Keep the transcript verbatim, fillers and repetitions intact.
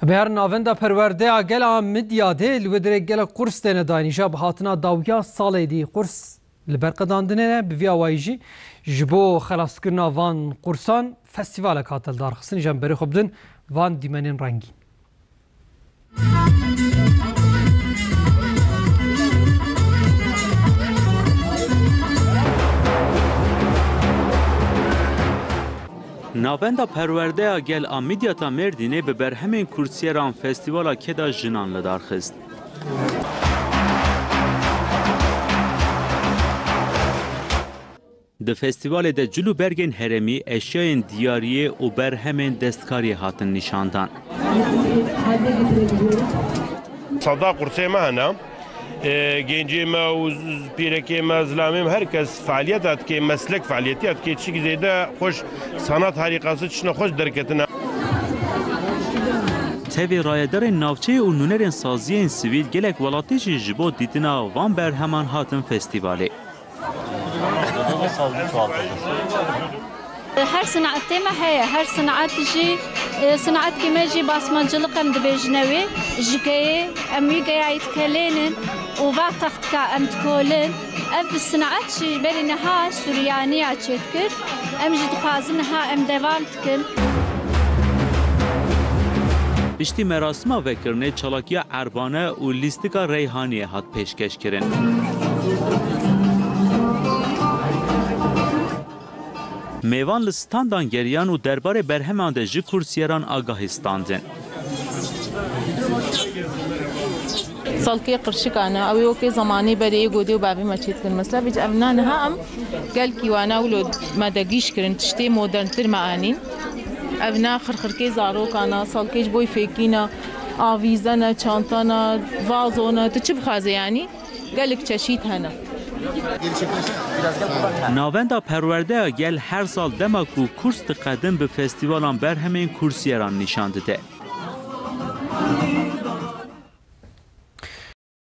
Bi her navenda perwerdeya gel a Midyadê li wê dirê gelek qurs têne dayîn. Îja bi hatina dawiya salê dî qurs li ber qedandinê ne, bi vî awayî jî ji bo xelaskirina van qursan festîvalek hate lidarxistin. Îja em berê xwe bidin van dîmenên rengîn. Navenda Perwerdeya Gel a Midyata Mêrdînê bi berhemên kursîyeran Festîvala Keda Jinan li dar xist. Di festîvalê de cil û bergên herêmî, eşyayên diyariyê û berhemên destkariyê hatin nîşandan. Seda qursê me hene. E, gencê me û z-, pîrekê me, zilamê me, her kes fealiyeta dike, meslek fealiyetiya dike, çik zêde xweş sanat harîkası çişna xweş derketine. Tevî rayedarên navçeyê û nûnerên saziyên sivîl gelek welatî jî ji bo dîtina van berheman hatin festîvalê. Her sinetê me heye, her sinet jî, e, sinetkî me jî basmancılık em dibêjine wê, ji geyê, em wî geyayî dikelênin û va textika em dikolin. Ev sinet jî berî niha Suryaniya çêdikir, em jî dixwazin niha em devam dikin. Piştî merasima vekirinê, çalakiya erbane û lîstika reyhaniyê hat pêşkêş kirin. Mêvan li standan geriyan û derbarê berheman de ji kursîyeran agahî standin. Salkê qirşikane, ew ê wekê zemanî berê yê godê û bavê me çêdikin. Mesela, vîc ev na niha em gelkî wana wilo me de gîş kirin, tiştê moderntir me anîn. Ev na xirxirkê zarokana, salkê ji boy fêkîna, avîzene, çantana, vazone, tu çi bixwaze yanî? Gelek çeşît hene. Navenda Perwerdeya Gel her sal dema ku kurs diqedin bi festîvalan berhemên kursîyeran nîşan dide.